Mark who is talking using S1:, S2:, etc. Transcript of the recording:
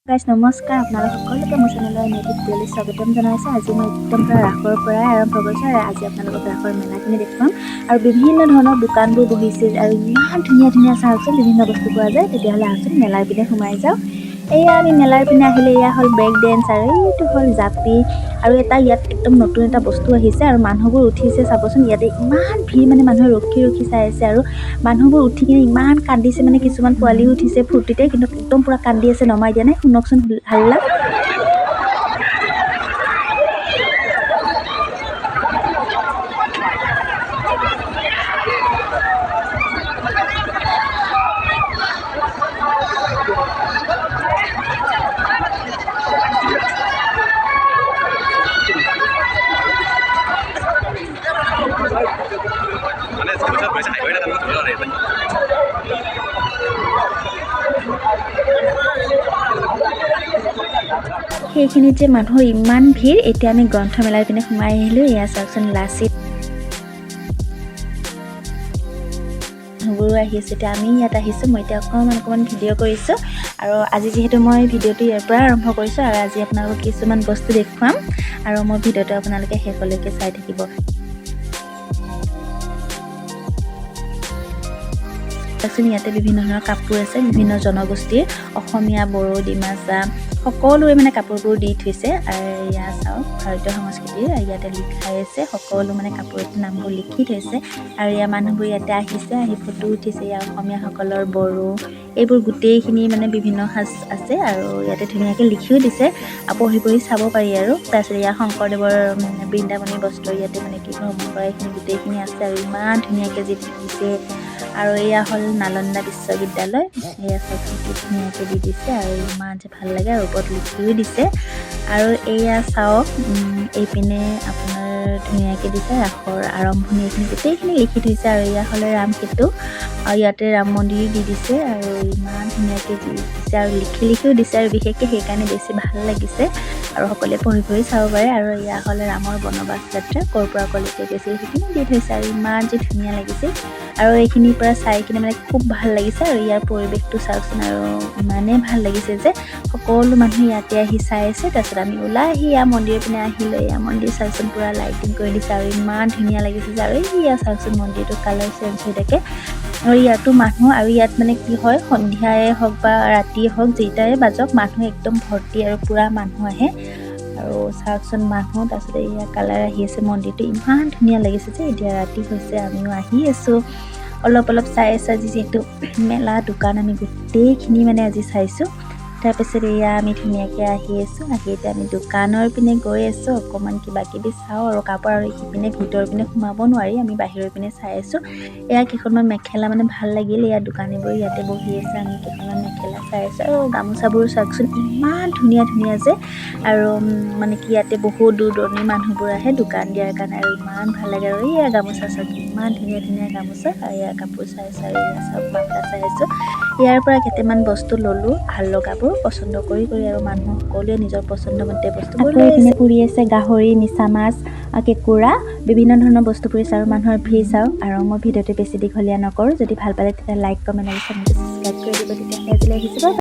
S1: Guys, নমস্কাৰ। আপোনালোক সকলোকে মোৰ চেনেলৰ নেটিভ ভিডিঅ'লৈ স্বাগতম জনাইছোঁ। আজি মই একদম পূৰা ৰাসৰ পৰাই আৰম্ভ কৰিছোঁ আৰু আজি আপোনালোকক ৰাসৰ মেলাখিনি দেখুৱাম আৰু বিভিন্ন ধৰণৰ দোকানবোৰ বহিছে আৰু ইমান ধুনীয়া ধুনীয়া, চাওকচোন, বিভিন্ন বস্তু পোৱা যায়। তেতিয়াহ'লে আহকচোন, মেলাৰ পিনে সোমাই যাওঁ। এয়া আমি মেলাৰ পিনে আহিলে এয়া হ'ল ব্ৰেক ডেন্স আৰু এইটো হ'ল জাপি আৰু এটা ইয়াত একদম নতুন এটা বস্তু আহিছে আৰু মানুহবোৰ উঠিছে। চাবচোন, ইয়াতে ইমান ভিৰ, মানে মানুহে ৰখি ৰখি চাই আছে আৰু মানুহবোৰ উঠি কিনে ইমান কান্দিছে। মানে কিছুমান পোৱালিও উঠিছে ফূৰ্তিতে, কিন্তু একদম পূৰা কান্দি আছে, নমাই দিয়া নাই। শুনকচোন হাল্লা।
S2: মানে পিছত গৈছে হাই না ধৰিব নোৱাৰে।
S1: সেইখিনিত যে মানুহৰ ইমান ভিৰ। এতিয়া আমি গ্ৰন্থমেলাৰ পিনে সোমাই আহিলোঁ। এয়া চাওকচোন, লাচিত মানুহবোৰো আহি আছে। এতিয়া আমি ইয়াত আহিছোঁ। মই এতিয়া অকণমান অকণমান ভিডিঅ' কৰিছোঁ আৰু আজি যিহেতু মই ভিডিঅ'টো ইয়াৰ পৰা আৰম্ভ কৰিছোঁ আৰু আজি আপোনালোকক কিছুমান বস্তু দেখুৱাম আৰু মোৰ ভিডিঅ'টো আপোনালোকে শেষলৈকে চাই থাকিব। চাওকচোন, ইয়াতে বিভিন্ন ধৰণৰ কাপোৰ আছে, বিভিন্ন জনগোষ্ঠীৰ, অসমীয়া, বড়ো, ডিমাচা সকলোৰে মানে কাপোৰবোৰ দি থৈছে। আৰু এয়া চাওক, ভাৰতীয় সংস্কৃতিৰ ইয়াতে লিখাই আছে, সকলো মানে কাপোৰৰ নামবোৰ লিখি থৈছে। আৰু ইয়াৰ মানুহবোৰ ইয়াতে আহিছে, আহি ফটো উঠিছে। ইয়াৰ অসমীয়াসকলৰ, বড়ো, এইবোৰ গোটেইখিনি মানে বিভিন্ন সাজ আছে আৰু ইয়াতে ধুনীয়াকৈ লিখিও দিছে আৰু পঢ়ি পঢ়ি চাব পাৰি। আৰু তাৰপিছত ইয়াৰ শংকৰদেৱৰ বৃন্দাবনী বস্ত্ৰ, ইয়াতে মানে কি ভ্ৰমণ কৰা এইখিনি গোটেইখিনি আছে আৰু ইমান ধুনীয়াকৈ যি দিছে। আৰু এয়া হ'ল নালন্দা বিশ্ববিদ্যালয়। এয়া চাওকচোন, কি ধুনীয়াকৈ দি দিছে আৰু ইমান যে ভাল লাগে আৰু ওপৰত লিখিও দিছে। আৰু এয়া চাওক, এইপিনে আপোনাৰ ধুনীয়াকৈ দিছে, ৰাসৰ আৰম্ভণি এইখিনি গোটেইখিনি লিখি থৈছে। আৰু এয়া হ'লে ৰাম সেতু আৰু ইয়াতে ৰাম মন্দিৰ দি দিছে আৰু ইমান ধুনীয়াকৈ দি দিছে আৰু লিখি লিখিও দিছে আৰু বিশেষকৈ সেইকাৰণে বেছি ভাল লাগিছে আৰু সকলোৱে পঢ়ি পঢ়ি চাব পাৰে। আৰু এয়া হ'লে ৰামৰ বনবাস যাত্ৰা ক'ৰ পৰা ক'লৈকে গৈছিল, সেইখিনি দি থৈছে আৰু ইমান যে ধুনীয়া লাগিছে আৰু এইখিনিৰ পৰা চাই কিনে মানে খুব ভাল লাগিছে। আৰু ইয়াৰ পৰিৱেশটো চাওকচোন আৰু ইমানেই ভাল লাগিছে যে সকলো মানুহে ইয়াতে আহি চাই আছে। তাৰপিছত আমি ওলাই আহি ইয়াৰ মন্দিৰৰ পিনে আহিলোঁ। এয়া মন্দিৰ চাওকচোন, পূৰা লাইটিং কৰি দিছে আৰু ইমান ধুনীয়া লাগিছে যে। আৰু এইয়া চাওকচোন, মন্দিৰটো কালাৰ চেঞ্জ হৈ থাকে আৰু ইয়াতো মানুহ। আৰু ইয়াত মানে কি হয়, সন্ধিয়াই হওক বা ৰাতিয়ে হওক, যেইটাই বাজক, মানুহ একদম ভৰ্তি আৰু পূৰা মানুহ আহে। আৰু চাওকচোন মানুহ। তাৰপিছতে এয়া কালাৰ আহি আছে, মন্দিৰটো ইমান ধুনীয়া লাগিছে যে। এতিয়া ৰাতি হৈছে, আমিও আহি আছোঁ, অলপ অলপ চাই আছোঁ। আজি যিহেতু মেলা, দোকান আমি গোটেইখিনি মানে আজি চাইছোঁ। তাৰপিছত এয়া আমি ধুনীয়াকৈ আহি আছোঁ। আহি এতিয়া আমি দোকানৰ পিনে গৈ আছোঁ, অকণমান কিবা কিবি চাওঁ আৰু কাপোৰ। আৰু সিপিনে ভিতৰৰ পিনে সোমাব নোৱাৰি, আমি বাহিৰৰ পিনে চাই আছোঁ। এয়া কেইখনমান মেখেলা মানে ভাল লাগিল। এয়া দোকানীবোৰ ইয়াতে বহি আছে, আমি কেইখনমান মেখেলা চাই আছোঁ। আৰু গামোচাবোৰ চাওকচোন, ইমান ধুনীয়া ধুনীয়া যে। আৰু মানে কি, ইয়াতে বহুত দূৰ দূৰণিৰ মানুহবোৰ আহে দোকান দিয়াৰ কাৰণে আৰু ইমান ভাল লাগে। আৰু এয়া গামোচা চাওক, ইমান ধুনীয়া ধুনীয়া গামোচা। আৰু এয়া কাপোৰ চাই আছোঁ আৰু এয়া চাওক, মাফলা চাই আছোঁ। ইয়াৰ পৰা কেইটামান বস্তু ল'লোঁ, ভাল লগাবোৰ পচন্দ কৰি কৰি আৰু মানুহ সকলোৱে নিজৰ পচন্দ মতে বস্তুবোৰ
S3: আকৌ
S1: লৈ
S3: এইপিনে
S1: আছে।
S3: পুৰি আছে গাহৰি, মিছা মাছ, কেঁকুৰা, বিভিন্ন ধৰণৰ বস্তু পুৰিছে আৰু মানুহৰ ভিৰ চাওক। আৰু মই ভিডিঅ'টো বেছি দীঘলীয়া নকৰোঁ। যদি ভাল পালে তেতিয়া লাইক, কমেণ্ট আৰু চেনেলটো ছাবস্ক্ৰাইব কৰি দিব। তেতিয়াহ'লে আজিলৈ আহিছোঁ, বাই।